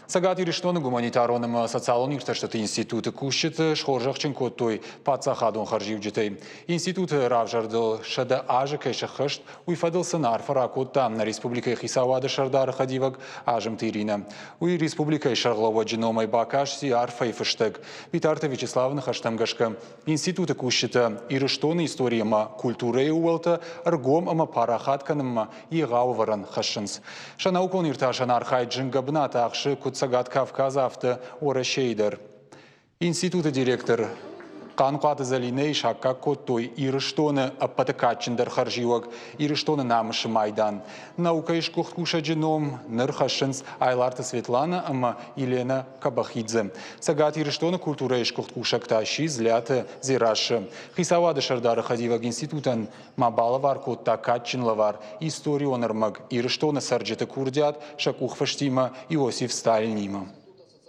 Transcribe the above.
Цӕгат Ирыстоны гуманитарон ӕмӕ социалон иртӕстыты институты кусджыты схорзӕхджын кодтой паддзахадон хӕрзиуджытӕй. Институты равзӕрдыл 100 азы кӕй сӕххӕст, уый фӕдыл сын арфӕ ракодта нӕ республикӕйы хицауады сӕрдары хӕдивӕг Азымты Иринӕ. Уый республикӕйы сӕргълӕууӕджы номӕй бакасти арфӕйы фыстӕг. Битарты Вячеславы ныхӕстӕм гӕсгӕ, институты кусджытӕ Ирыстоны истори ӕмӕ культурӕйы ууӕлтӕ ӕргом ӕмӕ парахат кӕнынмӕ егъау ӕвӕрӕн хӕссынц. Сӕ наукон иртасӕн архайд зынгӕ бынат ахсы куыд Цӕгат Кавказы, афтӕ Уӕрӕсейы дӕр. Институты директор Хъанхъуаты Зӕлинӕйы саккаг кодтой Ирыстоны ӕппӕты кадджындӕр хӕрзиуӕг Ирыстоны намысы майдан. Наукӕйы сгуыхт кусӕджы ном ныр хӕссынц Айларты Светлана ӕмӕ Елена Кабахидзе. Цӕгат Ирыстоны культурӕйы сгуыхт кусӕг та сси Дзлиаты Дзерассӕ. Хицауады сӕрдары хӕдивӕг институтӕн ма балӕвар кодта кадджын лӕвар историон ӕрмӕг Ирыстоны цӕрджыты курдиат сӕ къухфыстимӕ Иосиф Сталинимӕ.